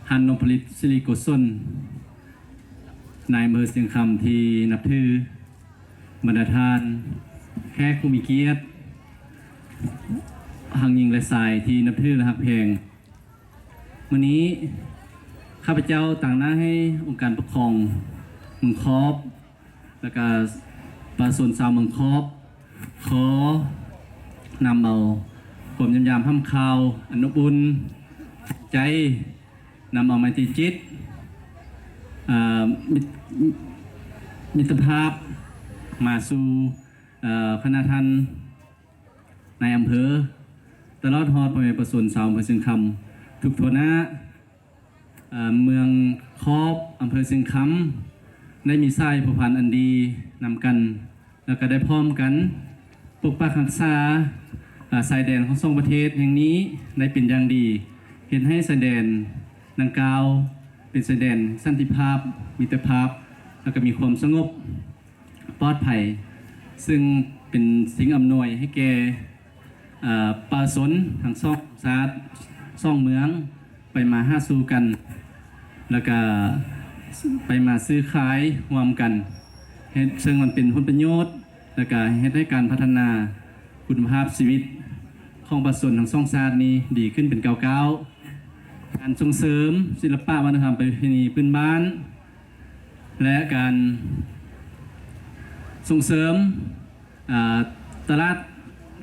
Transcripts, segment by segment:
ທ່ານ ນົບຜະລິດ ສິລິໂກສົນ ນາຍອຳເພີຊຽງຄຳທີ່ນັບຖື, ບັນດາທ່ານແຂກຜູ້ມີກຽດທັງຍິງ ແລະ ຊາຍທີ່ນັບຖື ແລະ ຮັກແພງ, ມື້ນີ້ຂ້າພະເຈົ້າຕາງໜ້າໃຫ້ອົງການປົກຄອງເມືອງຄອບ ແລະກະປະຊາຊົນຊາວເມືອງຄອບ ຂໍນຳເອົາຄວາມຢ້ຽມຢາມຫ້ຳຂ່າວອັນອົບອຸ່ນໃຈ, ນຳເອົາໄມຕີຈິດ, ເອີ່ ມິດ ມິດຕະພາບມາສູ່ ເອີ່ ຄະນະທ່ານນາຍອຳເພີ ຕະຫຼອດຮອດພໍ່ແມ່ປະຊາຊົນຊາວອຳເພີຊຽງຄຳທຸກທົ່ວໜ້າ. ເອີ່ ເມືອງຄອບ ອຳເພີຊຽງຄຳ ໄດ້ມີສາຍພົວພັນອັນດີນຳກັນ ແລ້ວກໍໄດ້ພ້ອມກັນປົກປັກຮັກສາ ເອີ່ ຊາຍແດນຂອງສອງປະເທດແຫ່ງນີ້ໄດ້ເປັນຢ່າງດີ, ເຮັດໃຫ້ຊາຍແດນດັ່ງກ່າວເປັນຊາຍແດນສັນຕິພາບ, ມິດຕະພາບ ແລ້ວກໍມີຄວາມສະຫງົບ ປອດໄພ, ຊຶ່ງເປັນສິ່ງອຳນວຍໃຫ້ແກ່ ເອີ່ ປະຊາຊົນທັງສອງຊາດສອງເມືອງ ໄປມາຫາສູ່ກັນ ແລ້ວກະໄປມາຊື້ຂາຍຮ່ວມກັນ, ເຮັດ ເຊິ່ງມັນເປັນຜົນປະໂຫຍດ ແລ້ວກະເຮັດໃຫ້ການພັດທະນາຄຸນນະພາບຊີວິດຂອງປະຊາຊົນທັງສອງຊາດນີ້ດີຂຶ້ນເປັນກ້າວໆ. ການສົ່ງເສີມສິລະປະວັດທະນະທຳປະເພນີພື້ນບ້ານ ແລະ ການສົ່ງເສີມ ເອີ່ ຕະຫຼາດ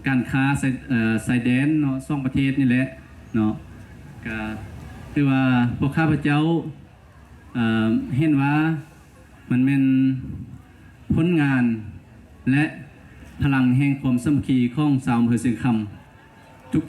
ການຄ້າຊາຍ ເອີ່ ຊາຍແດນເນາະ ສອງປະເທດນີ້ແຫຼະເນາະ, ກະຖືວ່າພວກຂ້າພະເຈົ້າ ເອີ່ ເຫັນວ່າມັນແມ່ນຜົນງານ ແລະ ພະລັງແຫ່ງຄວາມສາມັກຄີຂອງຊາວອຳເພີຊຽງຄຳ